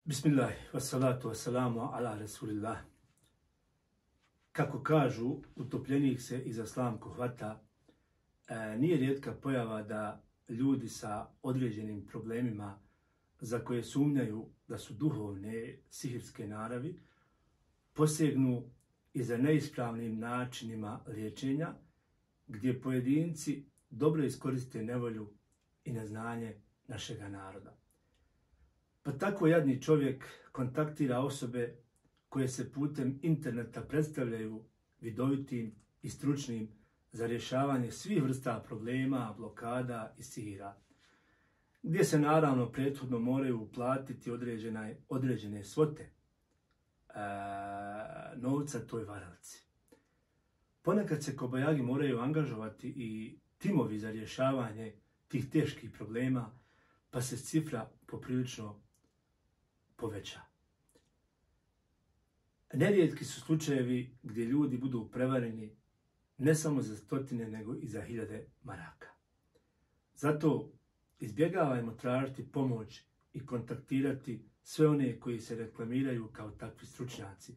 Bismillah, wassalatu wassalamu ala rasulillah. Kako kažu, utopljenik se i za slamku hvata. Nije rijetka pojava da ljudi sa određenim problemima za koje sumnjaju da su duhovne, sihirske naravi, posegnu i za neispravnim načinima liječenja, gdje pojedinci dobro iskoriste nevolju i neznanje našega naroda. Pa tako jadni čovjek kontaktira osobe koje se putem interneta predstavljaju vidovitim i stručnim za rješavanje svih vrsta problema, blokada i sihira, gdje se naravno prethodno moraju uplatiti određene svote novca toj varalici. Ponekad se kobajagi moraju angažovati i timovi za rješavanje tih teških problema, pa se cifra poprilično poveća. Nerijetki su slučajevi gdje ljudi budu prevareni ne samo za stotine, nego i za 1000 maraka. Zato izbjegavajmo tražiti pomoć i kontaktirati sve one koji se reklamiraju kao takvi stručnjaci.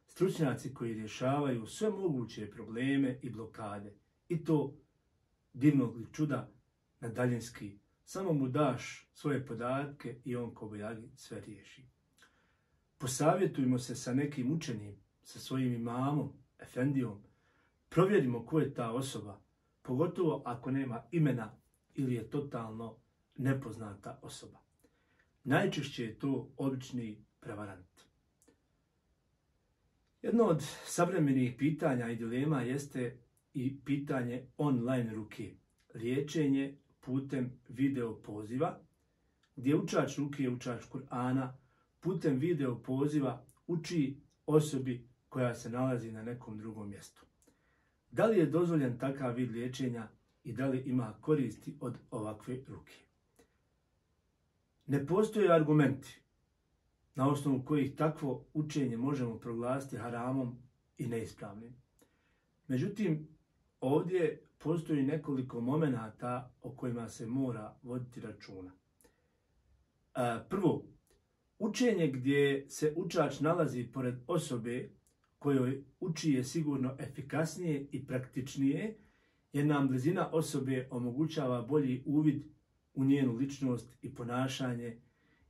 Stručnjaci koji rješavaju sve moguće probleme i blokade. I to divnog li čuda na daljinski. Samo mu daš svoje podatke i on kobajagi sve riješi. Posavjetujmo se sa nekim učenim, sa svojim imamom, efendijom. Provjerimo ko je ta osoba, pogotovo ako nema imena ili je totalno nepoznata osoba. Najčešće je to obični prevarant. Jedno od savremenih pitanja i dilema jeste i pitanje online ruke. Liječenje putem video poziva, gdje učač ruke, učač Kur'ana, putem video poziva uči osobi koja se nalazi na nekom drugom mjestu. Da li je dozvoljen takav vid liječenja i da li ima koristi od ovakve ruke? Ne postoje argumenti na osnovu kojih takvo učenje možemo proglasiti haramom i neispravnim. Međutim, ovdje postoji nekoliko momenata o kojima se mora voditi računa. Prvo, učenje gdje se učač nalazi pored osobe kojoj uči je sigurno efikasnije i praktičnije, jer nam blizina osobe omogućava bolji uvid u njenu ličnost i ponašanje,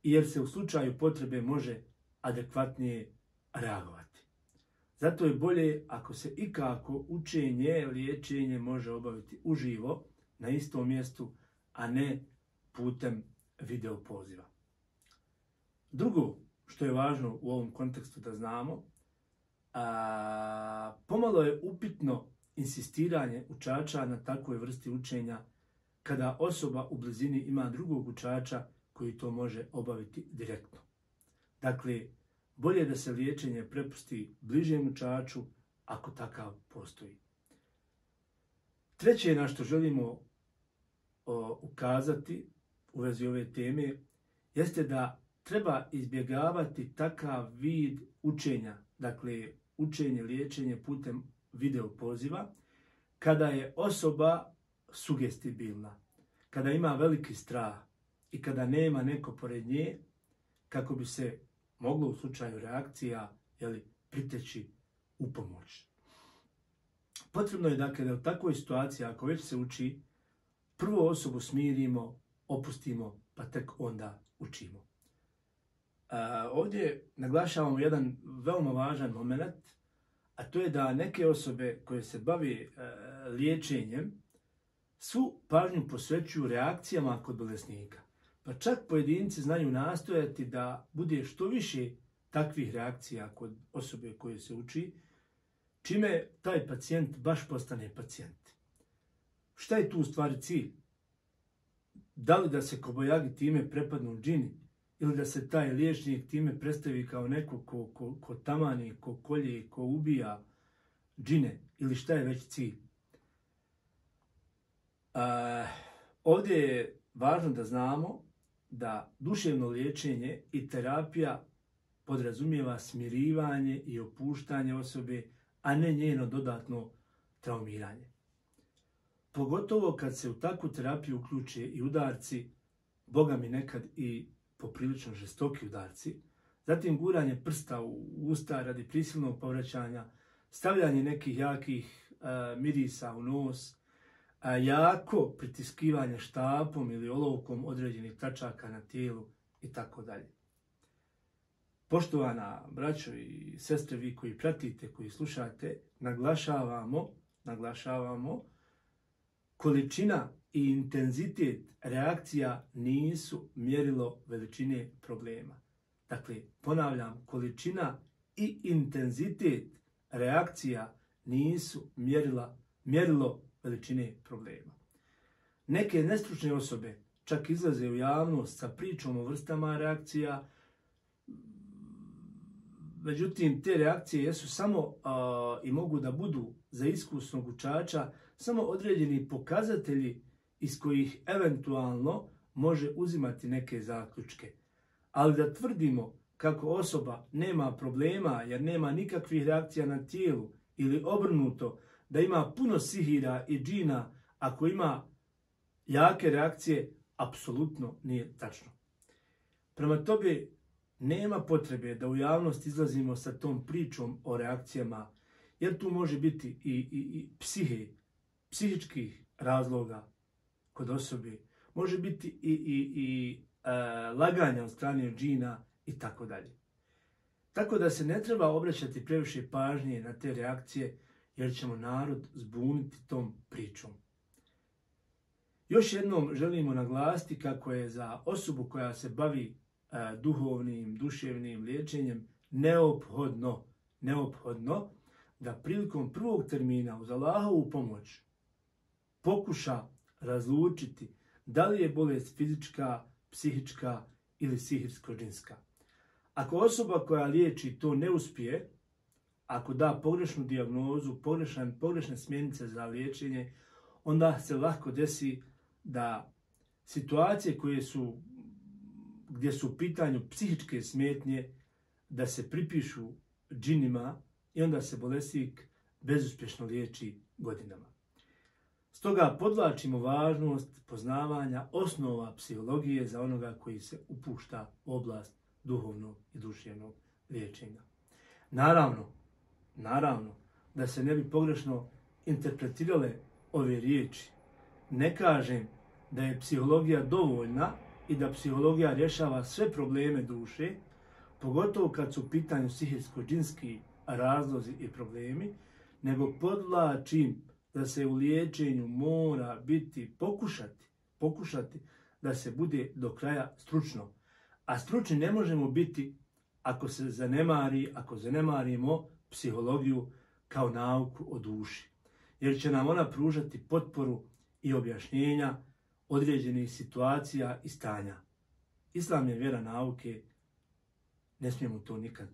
i jer se u slučaju potrebe može adekvatnije reagovati. Zato je bolje ako se ikako učenje, liječenje može obaviti uživo na istom mjestu, a ne putem video poziva. Drugo što je važno u ovom kontekstu da znamo, pomalo je upitno insistiranje učača na takvoj vrsti učenja kada osoba u blizini ima drugog učača koji to može obaviti direktno. Dakle, bolje da se liječenje prepusti bližem učaču ako takav postoji. Treće na što želimo ukazati u vezi ove teme jeste da treba izbjegavati takav vid učenja, dakle učenje, liječenje putem video poziva, kada je osoba sugestibilna, kada ima veliki strah i kada nema neko pored nje, kako bi se moglo u slučaju reakcija priteći u pomoć. Potrebno je dakle da u takvoj situaciji, ako već se uči, prvo osobu smirimo, opustimo, pa tek onda učimo. Ovdje naglašavamo jedan veoma važan moment, a to je da neke osobe koje se bave liječenjem svu pažnju posvećuju reakcijama kod bolesnika. Pa čak pojedinci znaju nastojati da bude što više takvih reakcija kod osobe koje se uči, čime taj pacijent baš postane pacijent. Šta je tu u stvari cilj? Da li da se kobajagi time prepadnu džini, ili da se taj liječnik time predstavi kao neko ko tamani, ko kolje, ko ubija džine, ili šta je već cilj? Ovdje je važno da znamo da duševno liječenje i terapija podrazumijeva smirivanje i opuštanje osobe, a ne njeno dodatno traumiranje. Pogotovo kad se u takvu terapiju uključe i udarci, Boga mi nekad i poprilično žestoki udarci, zatim guranje prsta u usta radi prisilnog povraćanja, stavljanje nekih jakih mirisa u nos, jako pritiskivanje štapom ili olovkom određenih tačaka na tijelu i tako dalje. Poštovana braćo i sestre, vi koji pratite, koji slušate, naglašavamo, količina i intenzitet reakcija nisu mjerilo veličine problema. Dakle, ponavljam, količina i intenzitet reakcija nisu mjerilo veličine problema. Neke nestručne osobe čak izlaze u javnost sa pričom o vrstama reakcija, međutim, te reakcije jesu samo i mogu da budu za iskusnog učača samo određeni pokazatelji iz kojih eventualno može uzimati neke zaključke. Ali da tvrdimo kako osoba nema problema jer nema nikakvih reakcija na tijelu ili obrnuto, da ima puno sihira i džina ako ima jake reakcije, apsolutno nije tačno. Prema tome, nema potrebe da u javnost izlazimo sa tom pričom o reakcijama, jer tu može biti i psihičkih razloga kod osobe, može biti i laganja od strane džina i tako dalje. Tako da se ne treba obraćati previše pažnje na te reakcije, jer ćemo narod zbuniti tom pričom. Još jednom želimo naglasiti kako je za osobu koja se bavi duhovnim, duševnim liječenjem neophodno da prilikom prvog termina uz Allahovu pomoć pokuša razlučiti da li je bolest fizička, psihička ili sihirsko-džinska. Ako osoba koja liječi to ne uspije, ako da pogrešnu dijagnozu, pogrešne smjernice za liječenje, onda se lako desi da situacije gdje su u pitanju psihičke smetnje, da se pripišu džinima i onda se bolesnik bezuspješno liječi godinama. Stoga podvlačimo važnost poznavanja osnova psihologije za onoga koji se upušta u oblast duhovnog i duševnog liječenja. Naravno, da se ne bi pogrešno interpretirale ove riječi. Ne kažem da je psihologija dovoljna i da psihologija rješava sve probleme duše, pogotovo kad su u pitanju sihirsko-džinski razlozi i problemi, nego podvlačim da se u liječenju mora pokušati da se bude do kraja stručno. A stručni ne možemo biti ako zanemarimo psihologiju kao nauku o duši. Jer će nam ona pružati potporu i objašnjenja određenih situacija i stanja. Islam je vjera nauke, ne smijemo to nikad